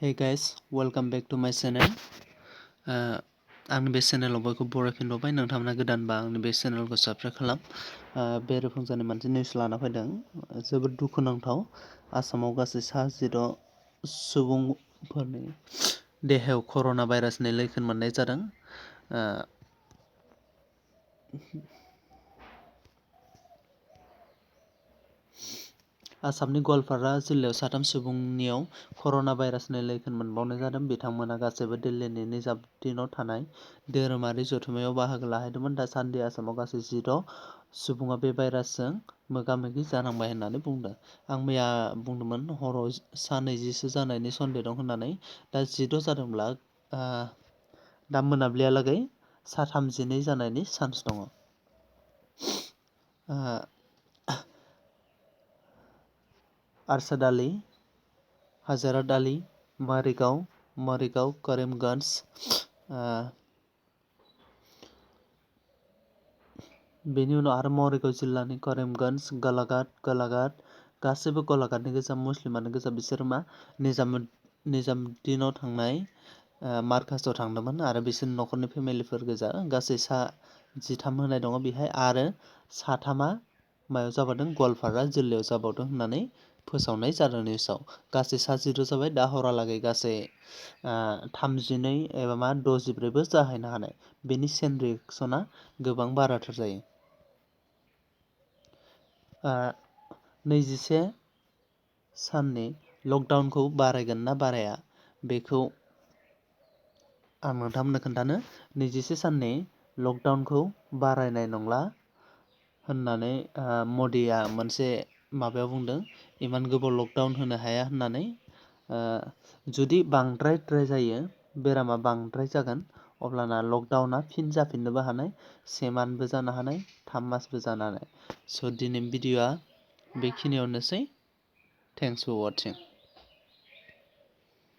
Hey guys, welcome back to my channel. आंनि बे चेनेलाव बयखौ बरायफिनबावबाय। नोंथांमोना गोदानबा आंनि बे चेनेलखौ साबस्क्राइब खालाम। बे रोखोमजानि मोनसे निउस लाना फैदों। जोबोद दुखुनांथाव। आसामाव गासै 60 सुबुंफोरनि देहायाव कर'ना भाइरासनि लैखोन मोननाय जादों। आसामनि गवालपारा जिल्लायाव 3 सुबुंनियाव कर'ना भाइरासनि लैखोन मोनबावनाय जादों। बिथांमोना गासैबो दिल्लीनि निजामुद्दिनाव थानाय धोरोमारि जथुम्मायाव बाहागो लाहैदोंमोन। दासान्दि आसामाव गासै 16 सुबुङा बे भाइरासजों मोगा-मोगि जानांबाय होननानै बुंदों। आं मैया बुंदोंमोन हराव सा 20सो जानायनि सन्देह दं होननानै। दा 16 जादोंब्ला दा मोनाबिलियालागै सा 32 जानायनि चान्स दङ। आरशद आली, हजरत आली, मरिगाव, करीमगंज, बेनि उनाव आरो मरिगाव जिल्लानि करीमगंज, गलाघाट गासैबो गलाघाटनि गोजा, मुस्लिमानो गोजा। बिसोर निजामुद्दिनाव थांनाय मार्कासाव थांदोंमोन आरो बिसोरनि न'खरनि फेमिलिफोर गोजा। गासै सा 13 होनाय दङ बेहाय, आरो 3 मायाव जाबावदों, गवालपारा जिल्लायाव जाबावदों होननानै फोसावनाय जादों निउसाव। गासै सा 16 जाबाय। दा हरालागै गासै 32 एबा 64बो जाहैनो हानाय। बेनि चेन रिएक्सना गोबां बाराथार जायो। 21 साननि लकडाउनखौ बारायगोन ना बाराया, बेखौ आं नोंथांमोननो खोन्थानो। 21 साननि लकडाउनखौ बारायनाय नंला होननानै मदिया मोनसे माबायाव बुंदों। इमान गोबाव लकडाउन होनो हाया होननानै। जुदि बांद्रायद्राय जायो, बेरामा बांद्राय जागोन, अब्लाना लकडाउना फिन जाफिननोबो हानाय। 1 मान्थबो जानो हानाय, 3 मासबो जानो हानाय। स' दिनैनि भिडिअ'आ बेखिनियावनोसै। Thanks four वाचिं।